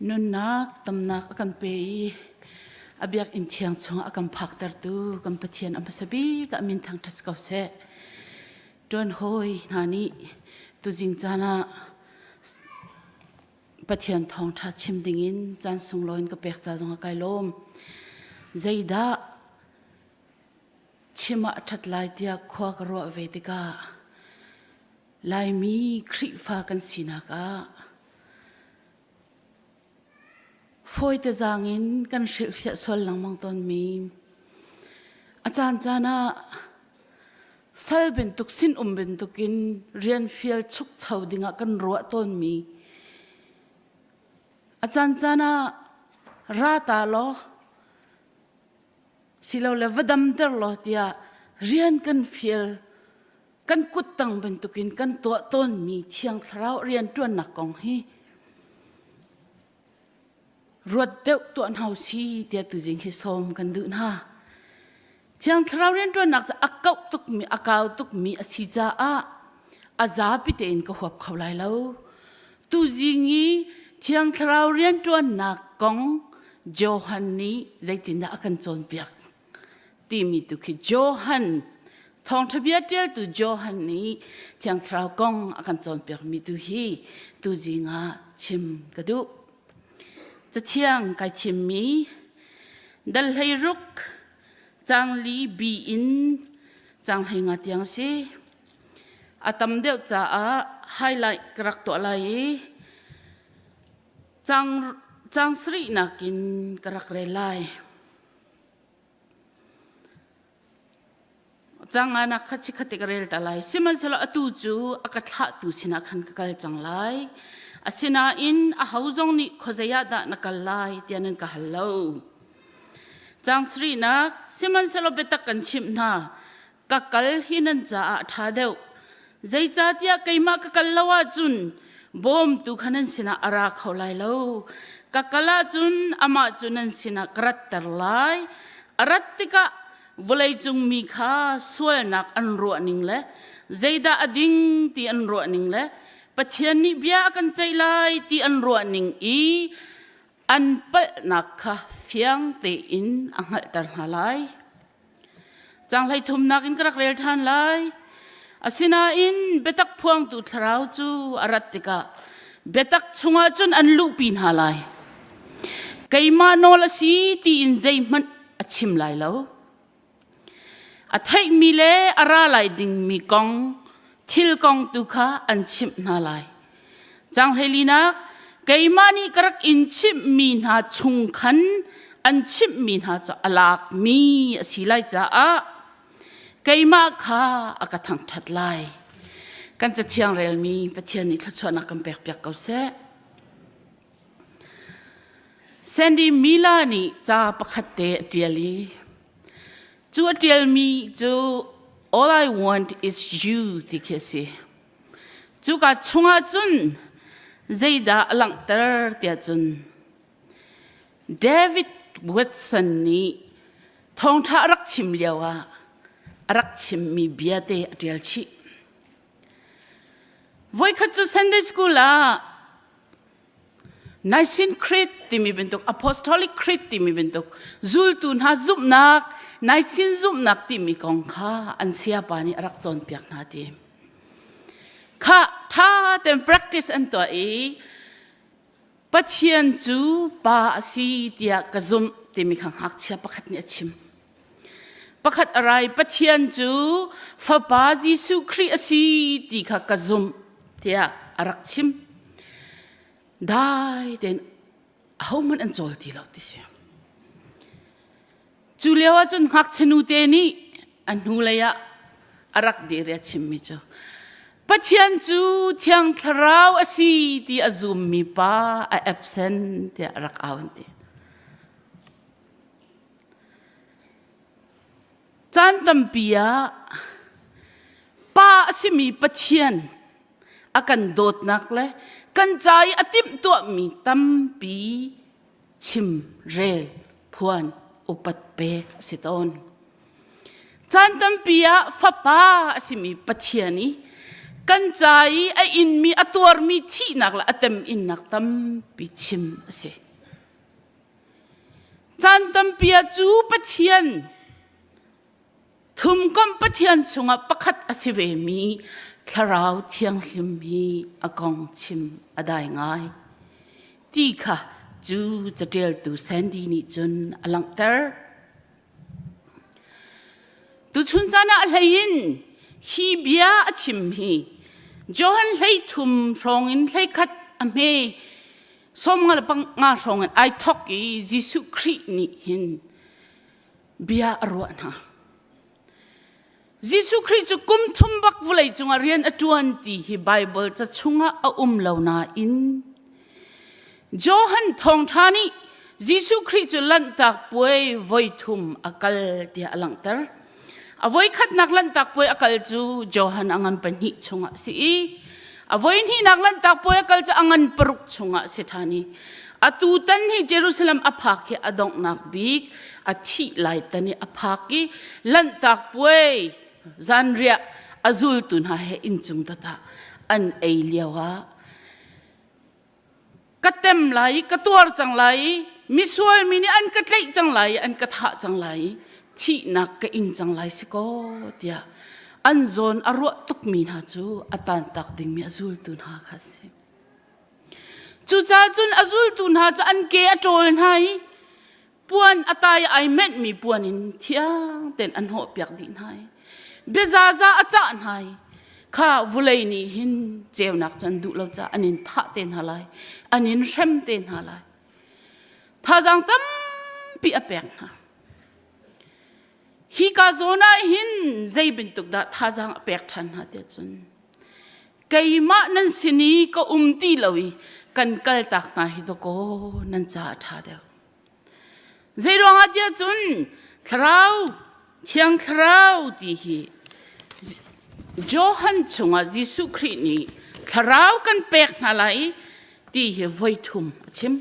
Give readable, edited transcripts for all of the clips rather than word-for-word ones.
Nunnak tamnak a kan pe i a biakinn thiang chungah a kan phaktertu kan Pathian a hmasa bik ah min thangṭhat ko seh. Ṭuan hawi hna nih tuzing caan ah Pathian thawngṭha chim dingin caan sunglawi in ka pek ca zongah kai lawm. Zeidah chim ah a ṭhat lai tiah khua ka ruah ve tikah Laimi Khrihfa kan sinak ah fawite zaang in kan hrilhfiah sual lengmang tawnmi a caancaan ah sal bantuk sinum bantukin rian fial chukcho dingah kan ruah tawnmi a caancaan ah ra ta law silole va damter law tiah rian kan fial kan kuttang bantukin kan tuah tawnmi thiang thlarau rianṭuannak kong hi ruat deuh tuah hna si tiah tuzing hi sawm kan duh hna. Thiang thlarau rianṭuannak cu a kauh tukmi a kau tukmi a si caah a zapi tein ka huap kho lai lo. Tuzing i thiang thlarau rianṭuannak kong Johan nih zeitindah a kan cawnpiak? timi tu khi Johan thawngṭha bia ṭialtu Johan nih Thiang Thlarau kong a kan cawnpiakmi tu hi tuzing ah chim ka duh. Cathiang kai thimmi dal hlei ruk cang li bi in cang hlei nga tiang si. A tam deuh caah highlight ka rak tuah lai i cang cang sarihnak in ka rak rel lai. Canganak kha chikkhat te ka rel ta lai. Sihmanhsehlaw atu cu a ka thlahtu sinah khan ka kal cang lai. Asinain aho zong nih khuazei ah dah na kal lai tiah nan ka hal lo. Cang sarihnak, sihmanhsehlaw biatak kan chimh hna, ka kal hi nan caah a ṭha deuh. Zeicahtiah keimah ka kal lo ahcun bawmtu kha nan sinah a ra kho lai lo. Ka kal ahcun amah cu nan sinah ka ratter lai. A rat tikah vawleicung mi kha sualnak an ruah ning le zeidah a ding ti an ruah ning le Pathian nih bia a kan ceih lai ti an ruah ning i an palhnak kha fiang tein a hngalhter hna lai. Canghlei thumnak in ka rak rel ṭhan lai. Asinain biatak phuangtu thlarau cu a rat tikah biatak chungah cun an luhpi hna lai. Keimah nawl a si tiin zeihmanh a chim lai lo. A theihmi le a ra lai dingmi kong thil kong tu kha an chimh hna lai. Canghleilinak keimah nih ka rak in chimhmi hna chung khan an chimhmi hna cu a lakmi a si lai caah keimah kha a ka thangṭhat lai. Kan cathiang relmi Pathian nih thluachuahnak kan pekpiak ko seh. Sandy Miller nih ca pakhat te a ṭial i cu a ṭialmi cu All I Want is You ti khi a si. Cuka chungah cun zeidah a langhter tiah cun David Watson nih thawngṭha a rak chim lioah a rak chimmi bia te a ṭial chih. Voikhat cu Sunday school ah Nicene Creed timi bantuk Apostolic Creed timi bantuk zultu hna zumhnak Nicene zumhnak timi kong kha an sayapa nih a rak cawnpiak hna ti. Kha ṭha tein practice an tuah i Pathian cu pa a si tiah ka zumh timi kha ngakchia pakhat nih a chim. Pakhat a rai Pathian cu Fapa Jesuh Khrih a si ti kha ka zumh tiah a rak chim. Dai tein ahohmanh an cawl ti lo ti si. Cu lio ah cun ngakchia nu te nih a hnulei ah a rak dir i a chimmi cu Pathian cu Thiang Thlarau a si ti a zummi pa a absent tiah a rak au an ti. Caan tampi ah pa a simi Pathian a kan dawtnak le kan ca i a timhtuahmi tampi chim rel phuan upat pek a si tawn. Caan tampi ah fapa a simi Pathian i Kan ca i a inmi a tuarmi thihnak le a teminnak tampi chim a si. Caan tampi ah cu Pathian thumkomh Pathian chungah pakhat a si vemi Thlarau Thianghlim hi a kong chim a dai ngai ti kha cu caṭialtu Sandy nih cun a langhter. Tuchun caan ah a hlei in hi bia a chim hi Johan 13 hrawng in 11 a hme 55 hrawng in ai thok i Jesuh Khrih nih hin bia a ruah hna. Jesuh Khrih cu kum thum bak vawlei cungah rian a ṭuan ti hi Baibal ca chungah a um lo nain Johan thawngṭha nih Jesuh Khrih cu Lanhtak Puai voi thum a kal tiah a langhter. A voi khatnak Lanhtak Puai a kal cu Johan a ngan pahnih chungah a si i a voi hnihnak Lanhtak Puai a kal cu a ngan paruk chungah a si ṭhan i atu tan hi Jerusalem a phak hi a donghnak bik a thih lai tan i a phak i Lanhtak Puai zanriah a zultu hna he inncung dat ah an ei lio ah ka tem lai i ka tuar cang lai i misual mi nih an ka tlaih cang lai i an ka thah cang lai i thihnak ka ing cang lai si kaw tiah an zawn a ruah tukmi hna cu a tantak dingmi a zultu hna kha a si. Cucaah cun a zultu hna cu an ke a ṭawl hna i puan a tai ai menhmi puan in thiang tein an hnawhpiak dih hna i biazaza a cah hna i kha vulei nih hin ceunak cu an duh lo caah an in thah te hna lai an in hrem te hna lai thazaang tampi a pek hna hi ka zawn ah hin zei bantuk dah thazaang a pek ṭhan hna tiah cun keimah nan sin i ka um ti lo i kan kaltak hna hi dawkaw nan ca a ṭha deuh Zeiruangah tiah cun thlarau thiang thlarau ti hi Johan chungah Jesuh Khrih nih thlarau kan pek hna lai ti hi voi thum a chim.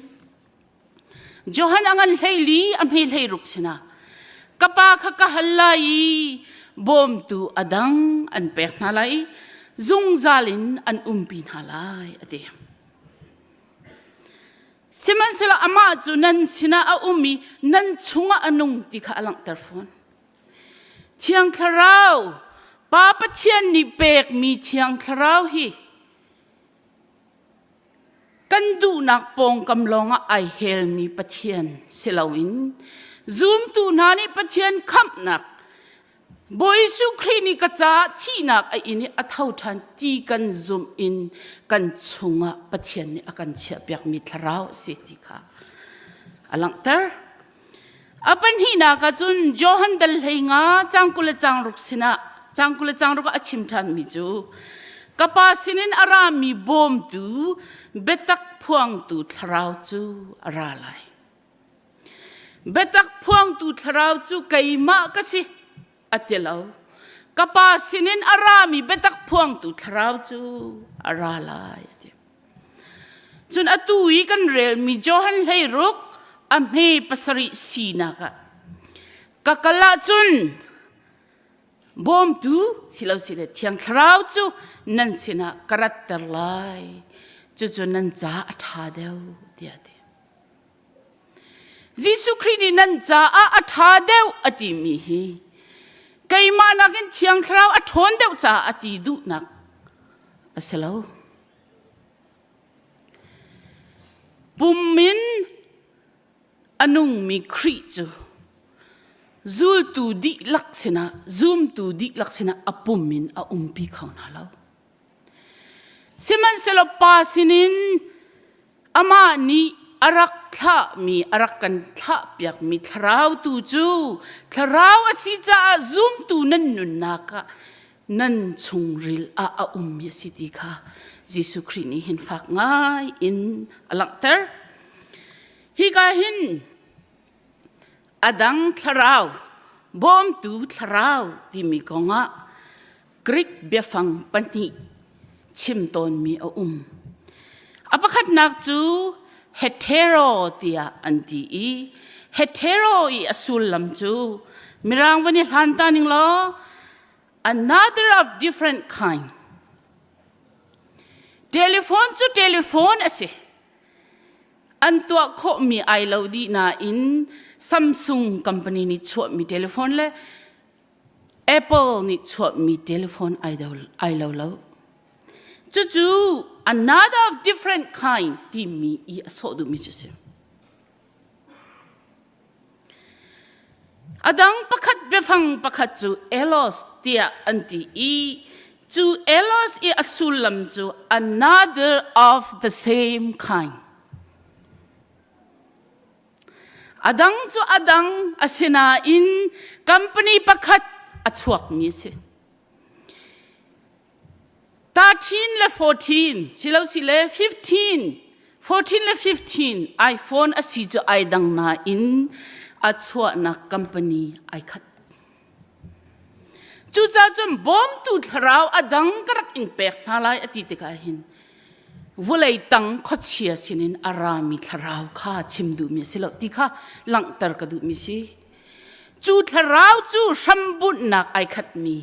Johan a ngan hleili a hme hleiruk sinah ka pa kha ka hal lai i bawmtu a dang an pek hna lai i zungzal in an umpi hna lai a ti. Sihmanhsehlaw amah cu nan sinah a um i nan chungah a nung ti kha a langhter fawn. Thiang Thlarau, Pa Pathian nih pekmi Thiang Thlarau hi kan duhnak pawngkam lawngah ai helmi Pathian si loin zumtu hna nih Pathian khamhnak Bawi Jesuh Khrih nih ka caah thihnak a in i a tho ṭhan ti kan zumh in kan chungah Pathian nih a kan chiahpiakmi thlarau a si ti kha a langhter. A pahnihnak ah cun Johan dal hlei nga cang 20 le cang ruk sinah cang 20 le cang ruk ah a chim ṭhanmi cu ka pa sinin a rami bawmtu biatak phuangtu thlarau cu a ra lai. Biatak phuangtu thlarau cu keimah ka si a ti lo. Ka pa sinin a rami biatak phuangtu thlarau cu a ra lai a ti. Cun atu i kan relmi Johan 16 a hme pasarih sinak ah ka kal ahcun bawmtu silo sile thiang thlarau cu nan sinah ka ratter lai cucu nan ca a ṭha deuh tiah a ti. Jesuh Khrih nih nan caah a ṭha deuh a timi hi keimah nakin Thiang Thlarau a ṭhawn deuh caah a ti duhnak a si lo. Pum in a nungmi Khrih cu zultu dihlak sinah zumtu dihlak sinah a pum in a umpi kho hna lo. Sihmanhsehlaw Pa sinin amah nih a rak thlahmi a rak kan thlahpiakmi thlarau tu cu thlarau a si caah zumtu nan nunnak ah nan chungril ah a ummi a si ti kha Jesuh Khrih nih hin fak ngai in a langhter. Hika hin a dang thlarau bawmtu thlarau timi kongah Greek biafang pahnih chim tawnmi a um. A pakhatnak cu hetero tiah an ti i hetero i a sullam cu mirang van i hlan ta ning law another of different kind. Telephone cu telephone a si. An tuah khawhmi ai lo dih nain Samsung company nih chuahmi telephone le Apple nih chuahmi telephone ai, do, ai lo lo. Cucu another of different kind timi i a sawh duhmi cu a si. A dang pakhat biafang pakhat cu elos tiah an ti i cu elos i a sullam cu another of the same kind. A dang cu a dang asinain company pakhat a chuakmi a si. 13 le 14 silosile 15 14 le 15 iPhone a si cu ai dang nain a chuahnak company ai khat. Cucaah cun bawmtu thlarau a dang ka rak in pek hna lai a ti tikah hin vulei tang khuachia sinin a rami thlarau kha chim duhmi a si lo ti kha langhter ka duhmi si. Cu thlarau cu hrambunhnak ai khatmi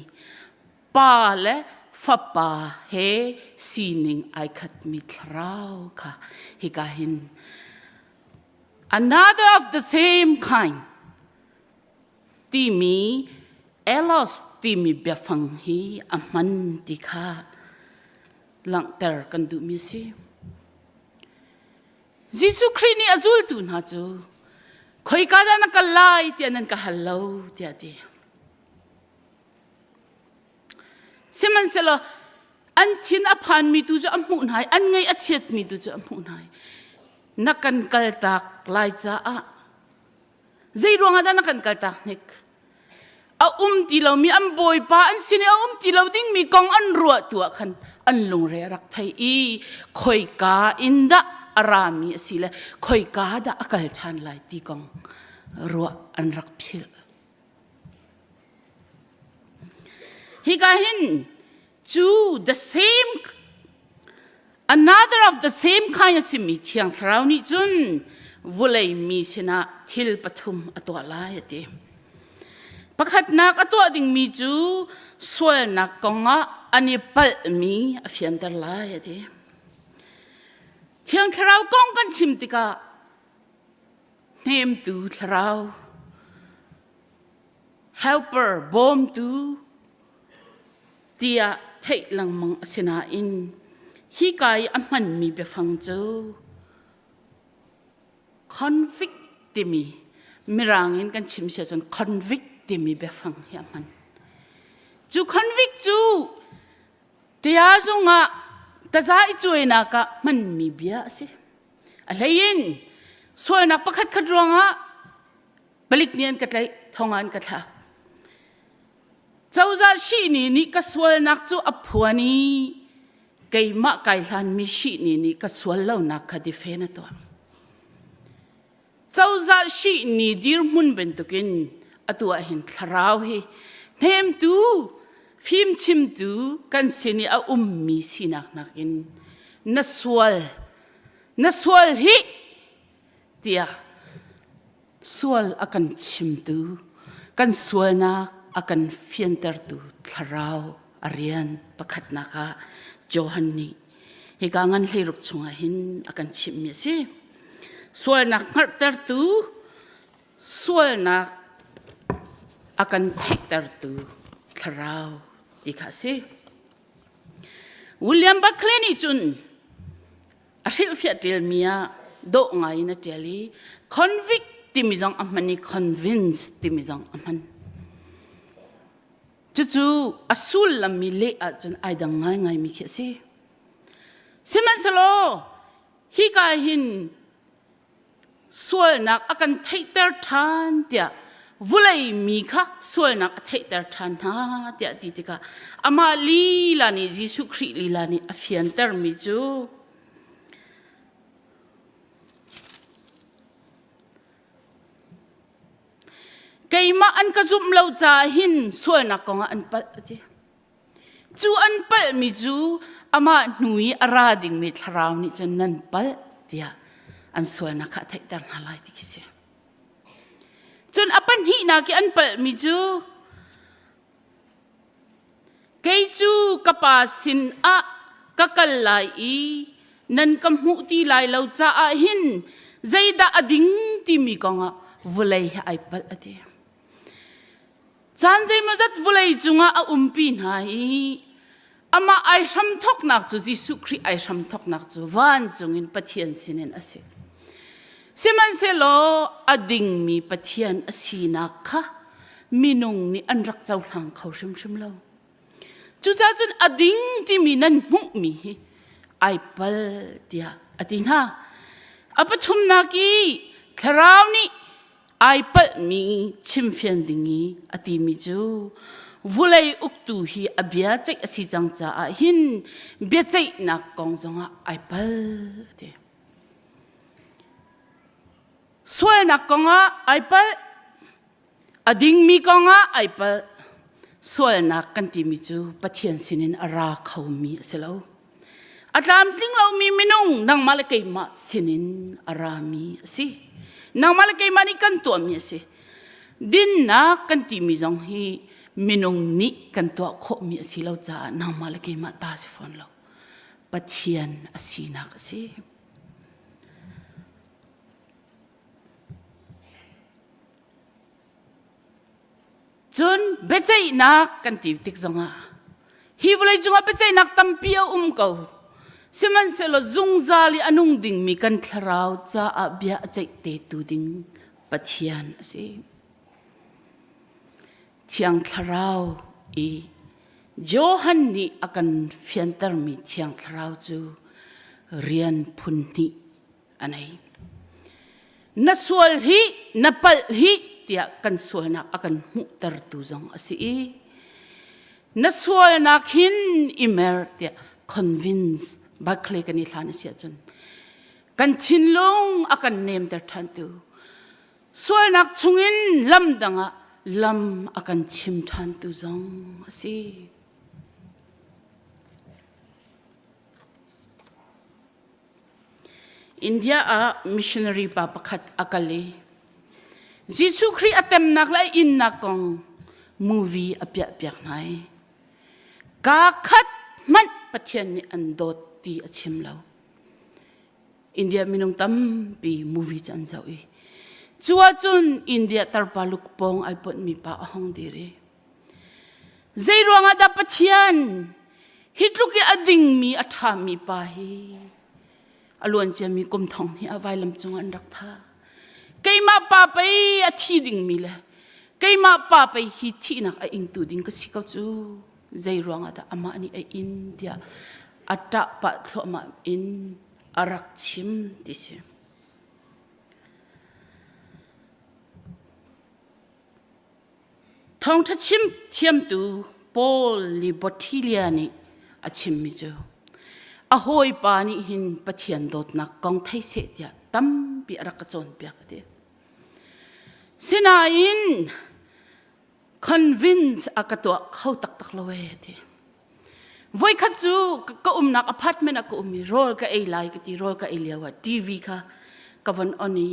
Pa le Fapa he sining ai khatmi thlarau kha hika hin another of the same kind timi elos timi biafang hi a hman ti kha langhter kan duhmi a si. Jesuh Khrih nih a zultu hna cu khoika dah na kal lai tiah nan ka hal lo tiah a ti. Sihmanhsehlaw an thin a phanmi tu cu a hmuh hna i an ngaih a chiatmi tu cu a hmuh hna i na kan kaltak lai caah zei ruangah dah na kan kaltak hnik? A um ti lomi an bawipa an sin i a um ti lo dingmi kong an ruah tu ah khan an lungre a rak thei i khoika in dah a rami a si le khoika dah a kal ṭhan lai ti kong ruah an rak philh. Hika hin cu the same another of the same kind a simi Thiang Thlarau nih cun vulei mi sinah thil pathum a tuah lai a ti. Pakhatnak a tuah dingmi cu sualnak kongah an i palhmi a fianter lai a ti. Thiang Thlarau kong kan chim tikah hnemtu thlarau helper bawmtu tiah theih lengmang a si nain hika i a hmanmi biafang cu convict timi mirang in kan chim si ahcun convict timi biafang hi a hman. Cu convict cu tia zungah taza i cuainak ah hmanmi bia a si. A hleiin sualnak pakhat khat ruangah palik nih an ka tlaih, thong ah an ka thlak. Cozah shihni nih ka sualnak cu a phuan i keimah kai hlanmi shihni nih ka sual lonak kha difen a tuah. Cozah shihni dirhmun bantukin atu ah hin thlarau hi hnemtu fimchimtu kan sin i a ummi sinak nakin na sual na sual hi tiah sual a kan chimtu kan sualnak a kan fiantertu thlarau a rian pakhatnak ah Johan nih hika ngan hleiruk chungah hin a kan chimhmi a si. Sualnak hngalhtertu sualnak a kan theihtertu thlarau ti kha a si. William Barclay nih cun a hrilhfiah ṭialmi ah dawh ngai in a ṭial i convict timi zong a hman i convince timi zong a hman. Cucu a sullam mi leh ahcun ai dang ngaingaimi khi a si. Sihmanhsehlaw hika hin sualnak a kan theihter ṭhan tiah vulei mi kha sualnak a theihter ṭhan hna tiah ti tikah amah lila nih Jesuh Khrih lila nih a fiantermi cu keimah an ka zumh lo caah hin sualnak kongah an palh a ti. Cu an palhmi cu amah hnu i a ra dingmi thlarau nih cun nan palh tiah an sualnak kha a theihter hna lai ti khi si. Cun a pahnihnak i an palhmi cu kei cu ka pa sin ah ka kal lai i nan ka hmuh ti lai lo caah hin zeidah a ding timi kongah vawlei he ai palh a ti. Caan zeimawzat vawlei cungah a umpi hna i amah ai hramthawknak cu Jesuh Khrih ai hramthawknak cu vancung in Pathian sinin a si. Sihmanhsehlaw a dingmi Pathian a sinak kha minung nih an rak cohlang kho hrimhrim lo. Cucaah cun a ding timi nan hmuhmi hi ai pal tiah a ti hna. A pathumnak i thlarau nih ai palhmi chimfian ding i a timi cu vulei uktu hi a bia ceih a si cang caah hin biaceihnak kong zongah ai pal a ti. Sualnak kongah ai palh, A dingmi kongah ai palh. Sualnak kan timi cu Pathian sinin a ra khomi a si lo. A tlamtling lomi minung nangmah le keimah sinin a rami a si. Nangmah le keimah nih kan tuahmi a si. Dinnak kan timi zong hi minung nih kan tuah khawhmi a si lo caah nangmah le keimah ta si fawn lo. Pathian a sinak a si. Cun biaceihnak kan ti tik zongah hi vawlei cungah biaceihnak tampi a um ko. Sihmanhsehlaw zungzal i a nung dingmi kan thlarau caah bia a ceih tetu ding Pathian a si. Thiang Thlarau i Johan nih a kan fiantermi Thiang Thlarau cu rian phun hnih a nei. Na sual hi, na palh hi tiah kan sualnak a kan hmuhtertu zong a si i na sualnak hin i mer tiah convince Barclay kan i hlan a si ahcun kan thinlung a kan nemter ṭhantu sualnak chungin lam dang ah lam a kan chim ṭhantu zong a si. India ah missionary pa pakhat a kal i Jesuh Khrih a temnak le a innak kong movie a piahpiak hna i kaa khat hmanh Pathian nih an dawt ti a chim lo. India minung tampi movie cu an zoh i cu ahcun India tarpa lukpawng ai ponhmi pa a hong dir i Zei ruangah dah Pathian hi tluk i a dingmi a ṭhami pa hi a luan ciami kum thong hnih ah vailam cung an rak thah. Keimah pa pei a thi dingmi le keimah pa pei hi thihnak a ingtu ding ka si ko cu zei ruangah dah amah nih a in tiah a ṭah pah thluahmah in a rak chim ti si. Thawngṭha chim thiamtu Paul Libottilia nih a chimmi cu a hawipa nih hin Pathian dawtnak kong thei seh tiah tampi a rak ka cawnpiak a ti. Sinain convince a ka tuah kho taktak lo ee a ti. Voikhat cu ka umnak apartment ah ka um i rawl ka ei lai ka ti rawl ka ei lio ah TV kha ka von on i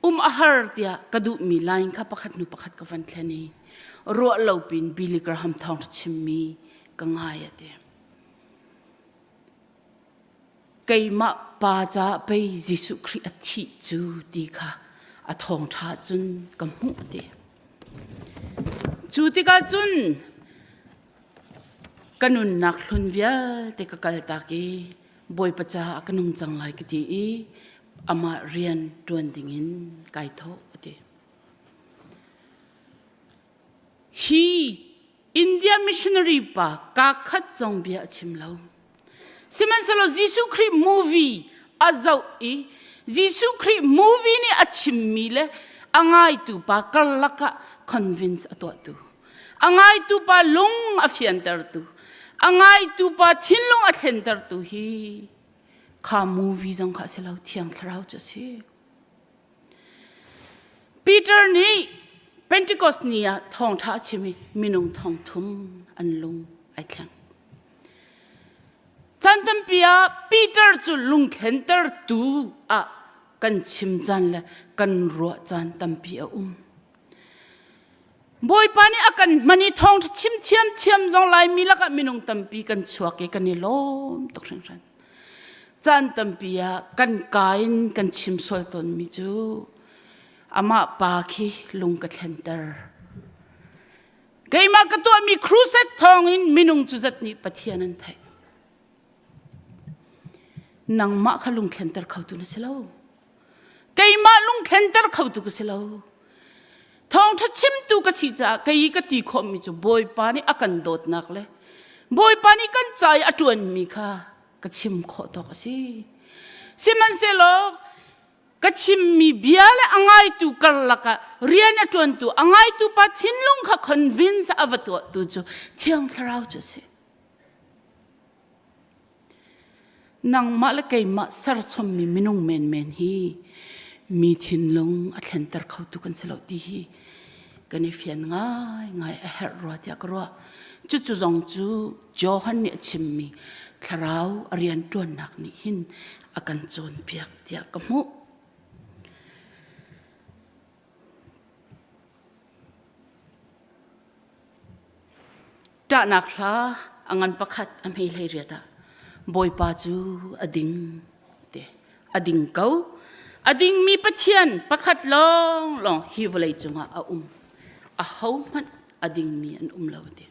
um a har tiah ka duhmi line kha pakhat hnu pakhat ka von thlen i ruah lo pin Billy Graham thawng chimmi ka ngai a ti. Keimah pa caah pei Jesuh Khrih a thih cu ti kha a thawngṭha cun ka hmuh a ti. Cu tikah cun Ka nunnak hlun vialte ka kaltak i Bawipa caah ka nung cang lai ka ti i amah rian ṭuan dingin kai thawh a ti. Hi India missionary pa kaa khat zong bia a chim lo. Sihmanhsehlaw Jesuh Khrih movie a zoh i Jesuh Khrih movie nih a chimmi le a ngaitu pa karlak ah convince a tuahtu. A ngaitu pa lung a fiantertu, a ngaitu pa thinlung a thlentertu hi kha movie zong kha a si lo, Thiang Thlarau cu a si. Peter nih Pentecost ni ah thawngṭha a chim i minung thong thum an lung ai thleng. Caan tampi ah Peter cu lungthlentertu ah kan chim caan le kan ruah caan tampi a um. Bawipa nih a kan hman i thawngṭha chim thiamthiam zong Laimi lakah minung tampi kan chuak i kan i lawm tuk hringhran. Caan tampi ah kan ka in kan chim sual tawnmi cu amah pa khi lung ka thlenter. Keimah ka tuahmi crusade thawngin minung cu zat nih Pathian an theih. Nangmah kha lungthlenter khotu na si lo. Keimah lungthlenter khotu ka si lo. Thawngṭha chimtu ka si caah kei ka ti khawhmi cu Bawipa nih a kan dawtnak le Bawipa nih kan ca i a ṭuanmi kha ka chim khawh tawk a si. Sihmanhsehlaw ka chimmi bia le a ngaitu karlak ah rian a ṭuantu a ngaitu pa thinlung kha convince a va tuahtu cu Thiang Thlarau cu a si. Nangmah le keimah serchommi minung menmen hi mi thinlung a thlenter khotu kan si lo ti hi kan i fian ngaingai a herh rua tiah ka ruah. Cucu zong cu Johan nih a chimmi thlarau a rianṭuannak nih hin a kan cawnpiak tiah ka hmuh. Ṭahnak hla a ngan pakhat a hme hlei riat ah Bawipa cu a ding te a ding ko. A dingmi Pathian pakhat lawnglawng hi vawlei cungah a um. Ahohmanh a dingmi an um lo ti.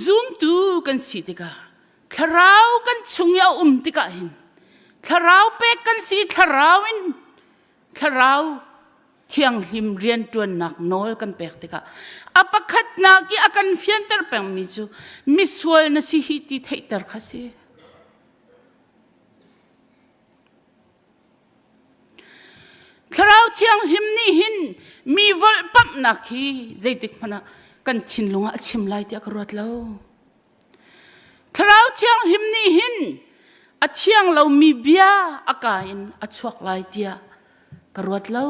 Zumtu kan si tikah thlarau kan chung i a um tikah hin thlarau pek kan si thlarau in thlarau thianghlim rianṭuannak nawl kan pek tikah a pakhatnak i a kan fianter pengmi cu misual na si hi ti theihter kha si. Thlarau thianghlim nih hin mi volhpamhnak hi zeitik hmanh ah kan thinlung ah a chim lai tiah ka ruat lo. Thlarau thianghlim nih hin a thiang lomi bia a ka in a chuak lai tiah ka ruat lo.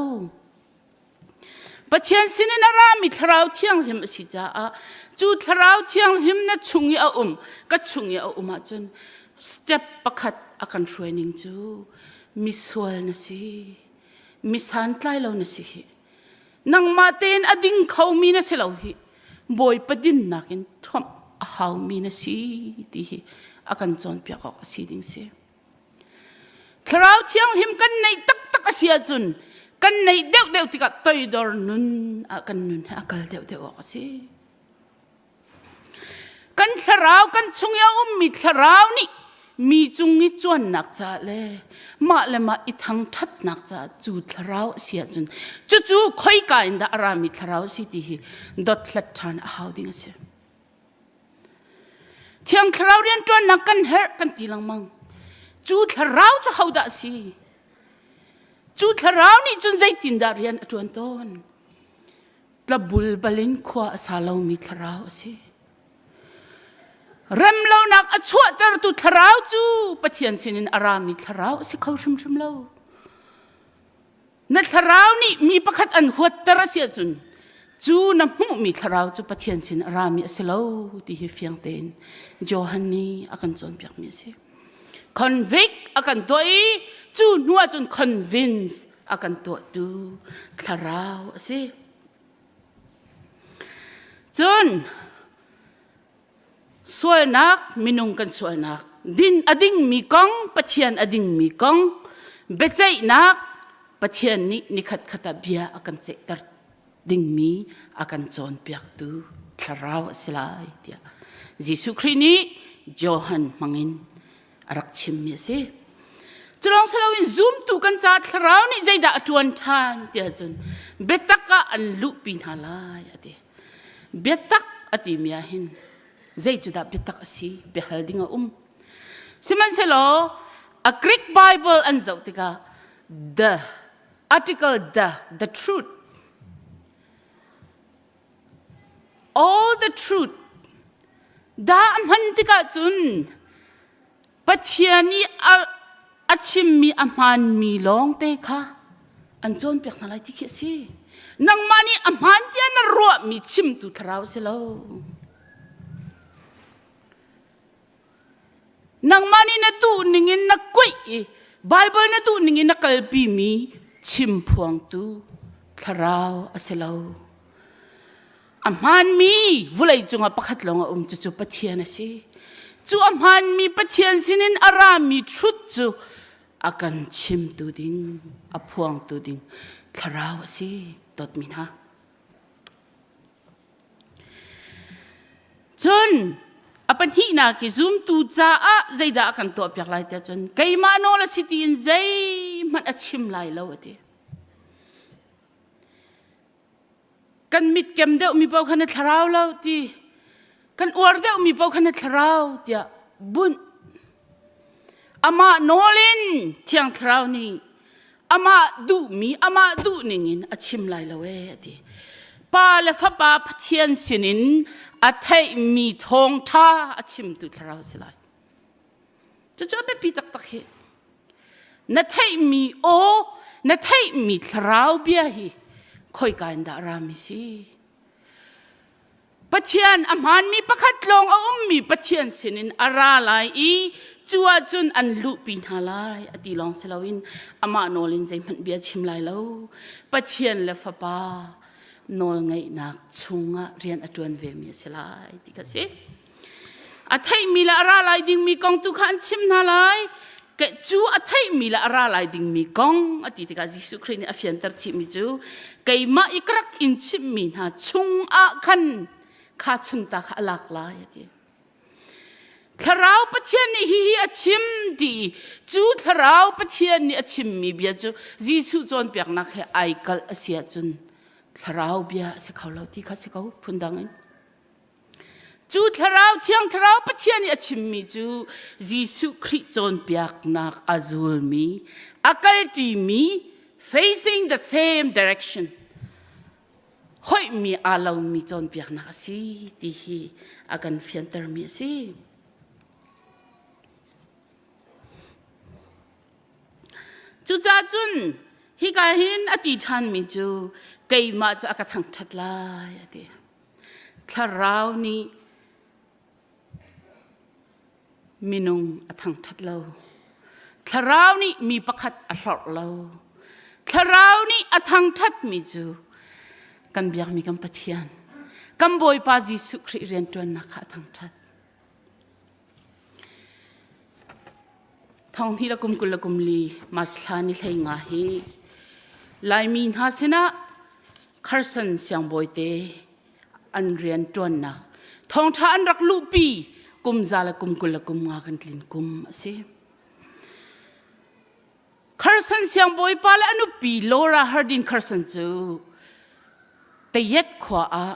Pathian sinin a rami thlarau thianghlim a si caah cu thlarau thianghlim na chung i a um ka chung i a um ahcun step pakhat a kan hruai ning cu misual na si mi santlai lo na si hi nangmah tein a ding khomi na si lo hi Bawipa dinnak in thuamh a haumi na si ti hi a kan cawnpiak awk a si ding si. Thlarau Thianghlim kan neih taktak a si ahcun kan neih deuhdeuh tikah toidor nun ah kan nun he a kal deuhdeuh awk a si. Kan thlarau kan chung i a ummi thlarau nih mi cung i cuannak caah le mah le mah i thangṭhatnak caah cu thlarau a si ahcun cucu khoika in dah a rami thlarau a si ti hi dothlat ṭhan a hau ding a si. Thiang thlarau rianṭuannak kan herh kan ti lengmang. Cu thlarau cu hodah a si? Cu thlarau nih cun zeitindah rian a ṭuan tawn? Tlabul balin khua a sa lomi thlarau a si. Remlonak a chuahtertu thlarau cu Pathian sinin a rami thlarau a si kho hrimhrim lo. Na thlarau nih mi pakhat an huatter a si ahcun cu na hmuhmi thlarau cu Pathian sin a rami a si lo ti hi fiang tein Johan nih a kan cawnpiakmi a si. Convict a kan tuah i cu hnu ahcun convince a kan tuahtu thlarau a si. Cun Sualnak, minung kan sualnak, din a dingmi kong, Pathian a dingmi kong, biaceihnak, Pathian nih nikhat khat ah bia a kan ceihter dingmi a kan cawnpiaktu thlarau a si lai tiah Jesuh Khrih nih Johan hmangin a rak chimmi a si. Culawng si loin zumtu kan ca thlarau nih zeidah a ṭuan ṭhan tiah cun biatak ah an luhpi hna lai a ti. Biatak a timi ah hin zei cu dah biatak a si biahal ding a um. Sihmanhsehlaw a Greek Bible an zoh tikah the article the the truth all the truth dah a hman tikah cun Pathian i a, a chimmi a hmaanmi lawngte kha an cawnpiak hna lai ti khi a si. Nangmah nih a hmaan tiah na ruahmi chimtu thlarau si lo. Nangmah nih na duh ningin na kuih i Bible na duh ningin na kalpimi chimphuangtu thlarau a si lo. A hmaanmi vulei cungah pakhat lawng a um cucu Pathian a si. Cu a hmaanmi Pathian sinin a rami truth cu a kan chimtu ding, a phuangtu ding thlarau a si, dawtmi hna. Cun a pahnihnak i zumtu caah zeidah a kan tuahpiak lai tiah cun keimah nawl a si tiin zeihmanh a chim lai lo a ti. Kan mit kem deuhmi paoh kha na thlarau lo ti kan uar deuhmi paoh kha na thlarau tiah bunh. Amah nawl in Thiang Thlarau nih amah duhmi amah duh ningin a chim lai lo ee a ti. Pa le Fapa Pathian sinin a theihmi thawngṭha a chimtu Thlarau si lai. Cucu a biapi taktak hi. Na theihmi aw, na theihmi thlarau bia hi khoika in dah rami si? Pathian a hmaanmi pakhat lawng a ummi Pathian sinin a ra lai i cu ahcun an luhpi hna lai a ti lawng si loin amah nawl in zeihmanh bia chim lai lo. Pathian le Fapa nawlngeihnak chungah rian a ṭuan vemi a si lai ti kha si. A theihmi le a ra lai dingmi kong tu kha an chim hna lai. Cu a theihmi le a ra lai dingmi kong a ti tikah Jesuh Khrih nih a fianter chihmi cu keimah i ka rak in chimhmi hna chungah khan kha chung ta kha a lak lai a ti. Thlarau Pathian nih hihi a chim ti i cu Thlarau Pathian nih a chimmi bia cu Jesuh cawnpiaknak he ai kalh a si ahcun Thlarau bia a si kho lo ti kha si ko phundang in. Cu thlarau thiang thlarau Pathian nih a chimmi cu Jesuh Khrih cawnpiaknak a zulmi, a kalṭimi, facing the same direction, hoihmi aa lomi cawnpiaknak a si ti hi a kan fiantermi a si. Cucaah cun hika hin a ti ṭhanmi cu keimah cu a ka thangṭhat lai a ti. Thlarau nih minung a thangṭhat lo. Thlarau nih mi pakhat a hlorh lo. Thlarau nih a thangṭhatmi cu kan biakmi kan Pathian, kan Bawipa Jesuh Khrih rianṭuannak kha a thangṭhat. Thonghnih le kum 20 le kum li March thla ni 15 hi Laimi hna sinah Carson siangbawi te an rian ṭuannak thawngṭha an rak luhpi kum za le kum 20 le kum nga kan tlin kum a si. Carson siangbawipa le a nupi Laura Hardin Carson cu Tayet khua ah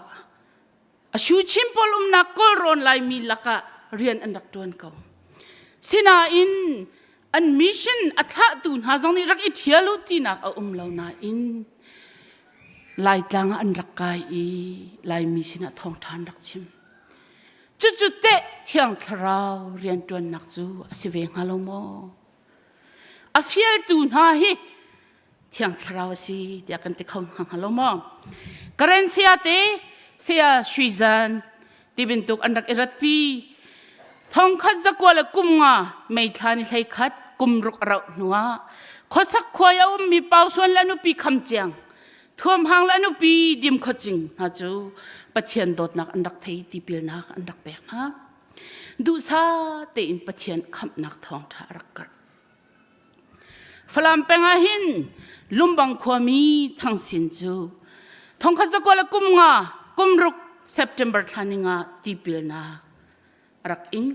A Shu-chin pawl umnak Kawlrawn Laimi lakah rian an rak ṭuan ko. Sinain an mission a thlahtu hna zong nih rak i ṭhial u tinak a um lo nain Laitlang ah an rak kai i Laimi sinah thawngṭha an rak chim. Cucu teh Thiang Thlarau rianṭuannak cu a si ve hnga lo maw? A fialtu hna hi Thiang Thlarau a si tiah kan ti kho hnga lo maw? Karen saya te saya Shui Zan ti bantuk an rak i ratpi. Thongkhat zakua le kum nga mei thla ni hlei khat kum ruk a rauh hnuah khuasak khuai a ummi Pausuan le nupi kham ciang thuam hang le nupi dim khawcing hna cu Pathian dawtnak an rak thei tipilnak an rak pek hna. Duhsa tein Pathian khamhnak thawngṭha a rak karh. Falam peng ah hin Lumbang khuami Thang Sin cu thongkhat zakua le kum nga kum ruk September thla ni nga tipilnak a rak ing.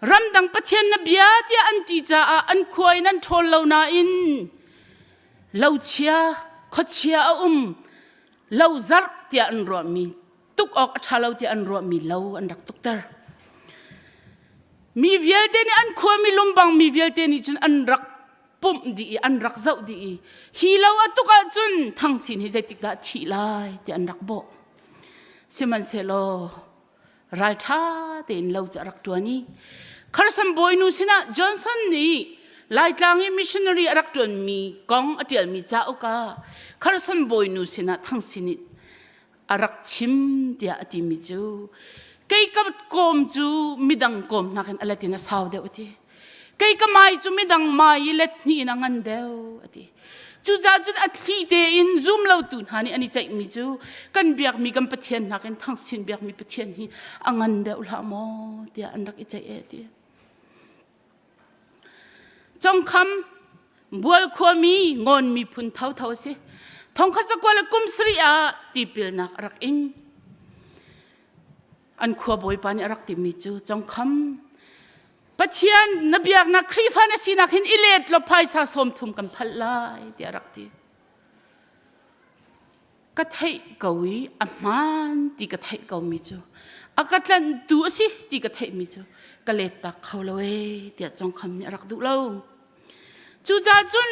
Ramdang Pathian na bia tiah an ti caah an khua in an ṭhawl lo nain lochia khuachia a um lo zarh tiah an ruahmi tuk awk a ṭha lo tiah an ruahmi lo an rak tukter. Mi vialte nih an khuami lumbang mi vialte nih cun an rak pumh dih i an rak zoh dih i hi lo a tuk ahcun Thang Sin hi zeitik dah thih lai tiah an rak bawh. Sihmanhsehlaw ralṭha tein lo cu a rak ṭuan i Kharsam bawinu sinah Johnson nih Laitlang i missionary a rak ṭuanmi kong a ṭialmi cauk ah Kharsam bawinu sinah Thang Sin nih a rak chim tiah a timi cu kei ka kawm cu midang kawm nakin a let in a sau deuh a ti kei ka mai cu midang mai i let hnih in a ngan deuh a ti. Cucaah cun a thli tein zum lotu hna nih an i ceihmi cu kan biakmi kan Pathian nakin thangsin biakmi Pathian hi a ngan deuh hlah maw tiah an rak i ceih e ti. Congkham bual khuami Ngawn miphun thotho a si. Thongkhat zakua le kum sarih ah tipilnak a rak ing. An khua bawipa nih a rak timi cu Congkham Pathian na biaknak Khrihfa na sinak hin i let law phaisa 30 kan phalh lai tiah a rak ti. Ka theih ko i a hmaan ti ka theih ko mi cu a ka tlanhtu a si ti ka theih mi cu ka let tak kho lo ee tiah Congkham nih a rak duh lo. Cucaah cun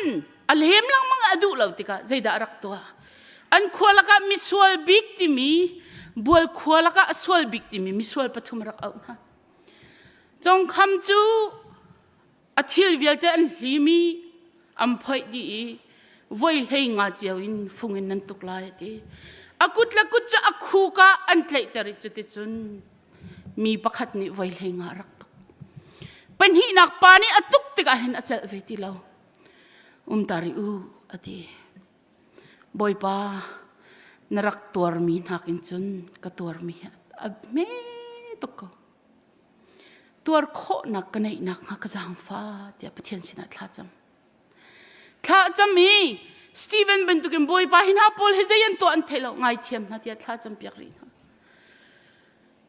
a lem lengmang a duh lo tikah zeidah a rak tuah? An khua lakah misual bik timi bual khua lakah a sual bik timi misual pathum a rak auh hna. Congkham cu a thil vialte an hlim i an phoih dih i voi hlei nga cio in fung in nan tuk lai a ti. A kut le kut cu a khuk ah an tlaihter i cuticun mi pakhat nih voi hlei nga a rak tuk. Pahnihnak pa nih a tuk tikah hin a celh ve ti lo. Um ta rih u a ti. Bawipa na rak tuarmi nakin cun ka tuarmi hi a hme tuk ko. Tuar khawhnak ka neih nakhnga ka zaangfa tiah Pathian sinah thla cam. Thla cam i Stephen bantukin Bawipa hi hna pawl hi zei an tuah an thei lo ngaithiam hna tiah thla cam piak rih hna.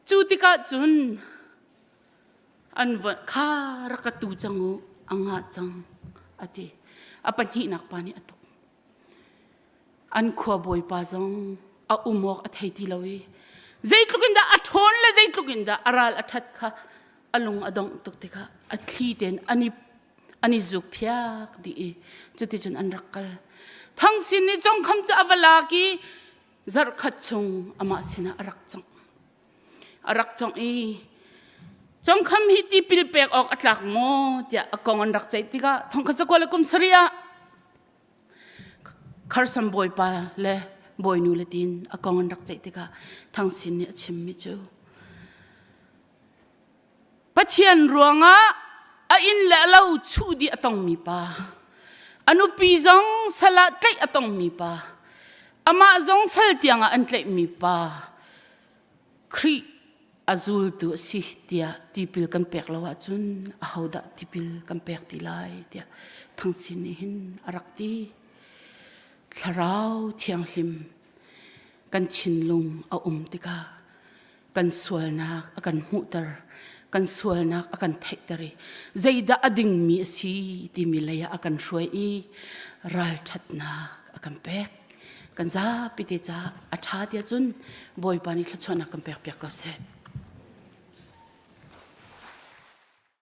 Cu tikah cun an va kha rak ka tu cang u a ngah cang a ti. A pahnihnak pa nih a tuk. An khua bawipa zong a um awk a thei ti lo i zeitluk in dah a ṭhawn le zeitluk in dah a ral a ṭhat kha a lung a dongh tuk tikah a thli tein an i an i zuk phiak dih i cuticun an rak kal. Thang Sin nih Congkham cu a va lak i zarhkhat chung amah sinah a rak congh. A rak congh i Congkham hi tipil pek awk a tlak maw tiah a kong an rak ceih tikah thongkhat zakua le kum sarih ah Kharsam bawipa le bawinu le tiin a kong an rak ceih tikah Thang Sin nih a chimmi cu Pathian ruangah a inn le a lo chuh dih a tongmi pa, a nupi zong sal ah tlaih a tongmi pa, amah zong sal tiangah an tlaihmi pa, Khrih a zultu a si tiah tipil kan pek lo ahcun ahodah tipil kan pek ti lai tiah Thang Sin nih hin a rak ti. Thlarau Thianghlim kan thinlung a um tikah kan sualnak a kan hmuhter kan sualnak a kan theihter i zeidah a dingmi a si timi lei ah a kan hruai i ralṭhatnak a kan pek. Kan zapi te caah a ṭha tiah cun Bawipa nih thluachuahnak kan pekpiak ko seh.